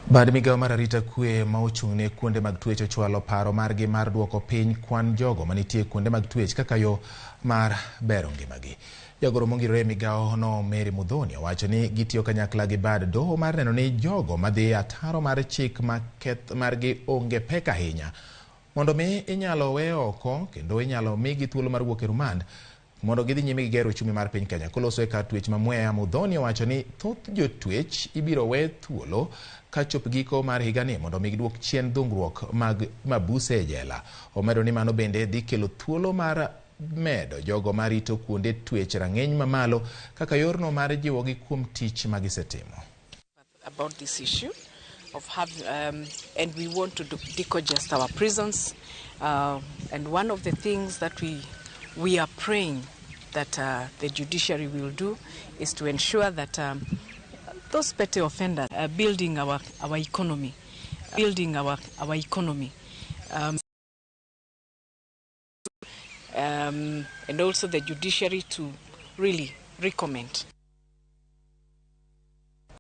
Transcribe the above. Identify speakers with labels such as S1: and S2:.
S1: Bad migao mar arita kwe ma ochung' ne kuonde mag twech ochwalo paro margi mar duoko piny kwan jogo manitie kuonde mag twech kaka yo mar bero ngimagi. Jagoro mongirore e migao no Mary Muthoni owacho ni gitiyo kanyakla gi bad doho mar neno ni jogo madhi ataro mar chik ma keth margi onge pek ahinya mondo mi inyalo we oko kendo inyalo migi thuolo mar wuok e rumand mondo gidhi nyime gi gero uchumi mar piny Kenya. Koloso e kar twech ma Mwea, Muthoni owacho ni thoth jotwech ibiro we thuolo kachop giko mar higani mondo mi giduok chien dhungruok mag mabuse e jela. Omedo ni mano bende dhi kelo thuolo mar medo jogo marito kuonde twech rang'iny mamalo kaka yorno mar jiwogi kuom tich magisetimo.
S2: About this issue of have, and we want to decongest our prisons. And one of the things that we are praying that the judiciary will do is to ensure that those petty offenders are building our economy, building our economy. And also the judiciary to really recommend.